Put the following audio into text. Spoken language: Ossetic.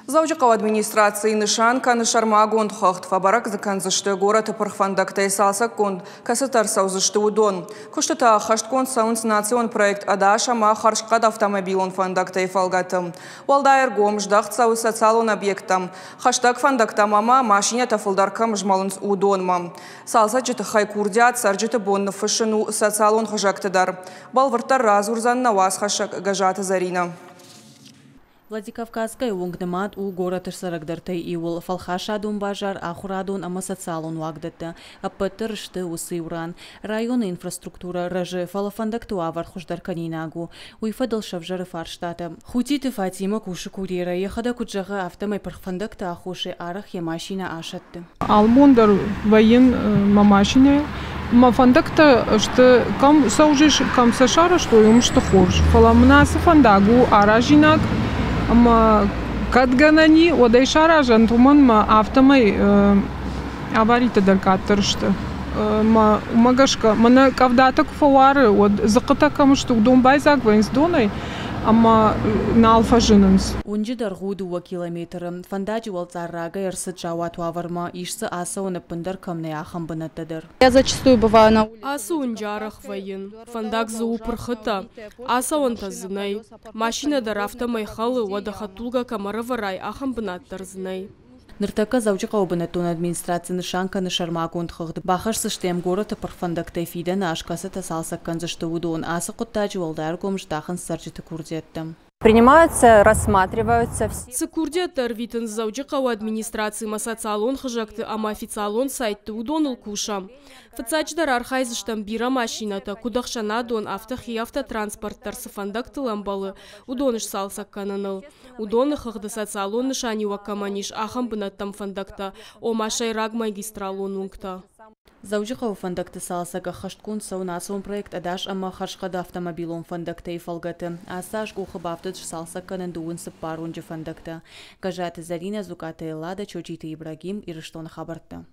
Дзӕуджыхъӕуы администрацийы нысан кӕны сӕрмагонд хыгъд. Фӕбӕрӕг дзы кӕндзысты, горӕты пырх фӕндӕгтӕй цалцӕггонд кӕцытӕ ӕрцӕудзысты, уыдон. Куыстытӕ ӕххӕстгонд цӕуынц национ проект «Ӕдас ӕмӕ хӕрзхъӕд автомобилон фӕндӕгтӕ»-йы фӕлгӕты. Уӕлдай ӕргом здӕхт цӕуы социалон объекттӕм, хӕстӕг фӕндӕгтӕм ӕмӕ машинӕтӕ фылдӕр кӕм змӕлынц, уыдонмӕ. Цалцӕджы тыххӕй курдиат цӕрджыты бон ныффыссын у социалон хызӕгты дӕр. Бӕлвырддӕр радзурдзӕн нӕ уацхӕссӕг Гӕззаты Зӕринӕ. Владикавказскӕйы уынг нымад у горӕты сӕрагдӕртӕй иуыл. Фӕлхасадон базар, ахуырадон ӕмӕ социалон уагдӕттӕ ӕппӕт дӕр сты уыцы иу ран. Районы инфраструктурӕ рӕзы, фӕлӕ фӕндӕгты уавӕр хуыздӕр кӕнинаг у. Уый фӕдыл сӕвзӕры фарстатӕ. Хутиты Фатимӕ кусы курьерӕй. Йӕхӕдӕг куыд зӕгъы, афтӕмӕй пырх фӕндӕгты аххосӕй арӕх йӕ машинӕ асӕтты. Алыбон дӕр вӕййын мӕ машинӕйыл. Мӕ фӕндӕгтӕ сты, кӕм цӕуджыс, кӕм сӕ сарӕзтой, уым сты хорз. Фӕлӕ мын ацы фӕндаг у аразинаг ӕмӕ кӕд гӕнӕн и, уӕд ӕй саразӕнт, уымӕн мӕ афтӕмӕй аваритӕ дӕр къаддӕр сты. Мӕ уымӕ гӕсгӕ мӕнӕ къӕвдатӕ куы фӕуары, уӕд дзыхъхъытӕ кӕм сты, уыдон байдзаг вӕййынц донӕй ӕмӕ нал фӕзынынц. Уынджы дӕргъ у 2 километры. Фӕндаджы уӕлцъар рагӕй ӕрцыд заууат уавӕрмӕ, ис дзы ацӕуӕн ӕппындӕр кӕм нӕй, ахӕм бынӕттӕ дӕр. Я зачастую бываю на улице. Ацы уынджы арӕх вӕййын. Фӕндаг дзы у пырхытӕ, ацӕуӕнтӕ дзы нӕй. Машинӕ дӕр афтӕмӕй хӕлы, уӕдӕ хӕдтулгӕ кӕм ӕрӕвӕрай, ахӕм бынат дӕр дзы нӕй. Ныртӕккӕ Дзӕуджыхъӕуы бынӕттон администраци нысан кӕны сӕрмагонд хыгъд. Бахӕсдзысты йӕм, горӕты пырх фӕндӕгтӕй фидӕны аз кӕцытӕ цалцӕг кӕндзысты, уыдон. Ацы хъуыддаджы уӕлдай ӕргом здахынц цӕрджыты курдиӕттӕм. Принимаются, рассматриваются все. Цы курдиӕттӕ ӕрвитынц Дзӕуджыхъӕуы администрацимӕ социалон хызӕгты ӕмӕ официалон сайтты, уыдоныл кусӕм. Фыццаджыдӕр архайдзыстӕм, бирӕ машинӕтӕ, куыд ӕхсӕнадон, афтӕ хи автотранспорт дӕр цы фӕндӕгтыл ӕмбӕлы, уыдон сцалцӕг кӕныныл. Уыдоны хыгъды социалон нысаниуӕг кӕмӕн ис, ахӕм бынӕттӕм фӕндӕгтӕ, ома сӕйраг магистралон уынгтӕ. Дзӕуджыхъӕуы фӕндӕгты цалцӕг ӕххӕстгонд цӕуы национ проект «Ӕдас ӕмӕ хӕрзхъӕд автомобилон фӕндӕгтӕ»-йы фӕлгӕты. Ацы аз къухы бафтыд сцалцӕг кӕнын 34 уынджы фӕндӕгтӕ. Гӕззаты Зӕринӕ, Дзукъаты Эллада, Чочиты Ибрагим, Ирыстоны хабӕрттӕ.